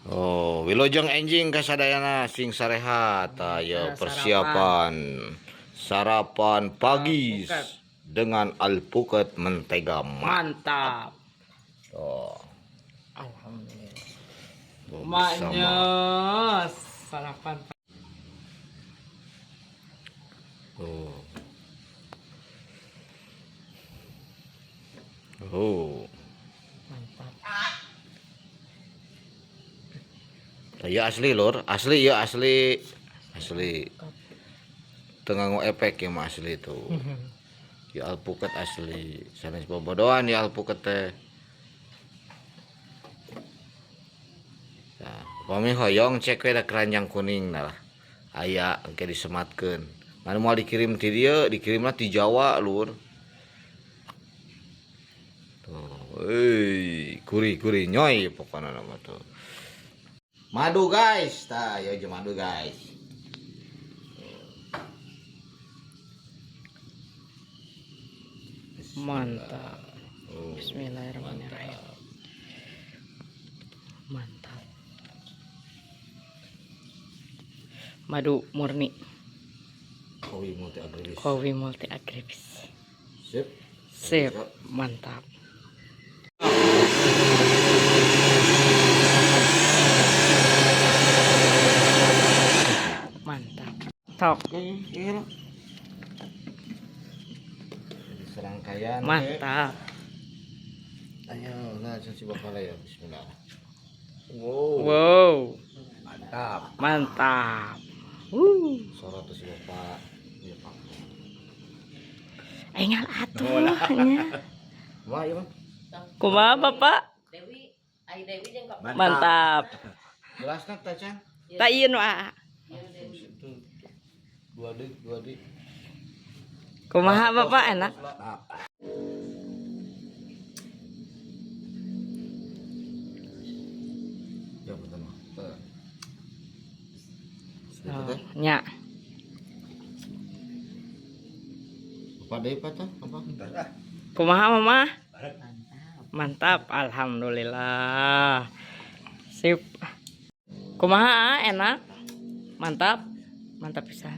Oh, wilujeng enjing kasadayana sing sarehat. Ayo persiapan sarapan pagi Alpukat. dengan alpukat mentega Mantap. Oh, Alhamdulillah. oh, bersama. Maknyos sarapan. Oh. Oh. Mantap. Ya asli lur, asli ya asli. Asli. Tengah efek ya mah asli itu. Ya alpukat asli. Sanes bobodohan ya alpukat teh. Nah, upami hoyong cek we da keranjang kuning nah lah. Aya engke disematkeun. Mana mau dikirim ti dieu, dikirimlah ti Jawa lur. Tuh, euy, kuri-kuri nyoy pokokna nama tuh. Madu guys, tah ya jeung madu guys. Mantap. Oh, Bismillahirrahmanirrahim. Mantap. Madu murni. Kowi multi agribis. Kowi multi agribis. Sip. Sip, mantap. Mantap. Tok. Jadi serangkaian. Mantap. Ayo, nah cuci bakal ya. Bismillah. Wow. Wow, Mantap. mantap. Sorot si bapak. Iya, Pak. Engal atuh nya. Wah, iya, Bang. Kumaha Bapak? Mantap. Gelasna teh, Chan. Tak ieu nu aa. Itu dua dik, dua dik. Kumaha Bapak enak? Ya, betul. Tuh. Sedikit, Oh, teh. nya. Apa deui, Pak, teh? Apa? Kumaha Mama? Mantap, alhamdulillah. Sip. Kumaha enak? Mantap. Mantap pisan.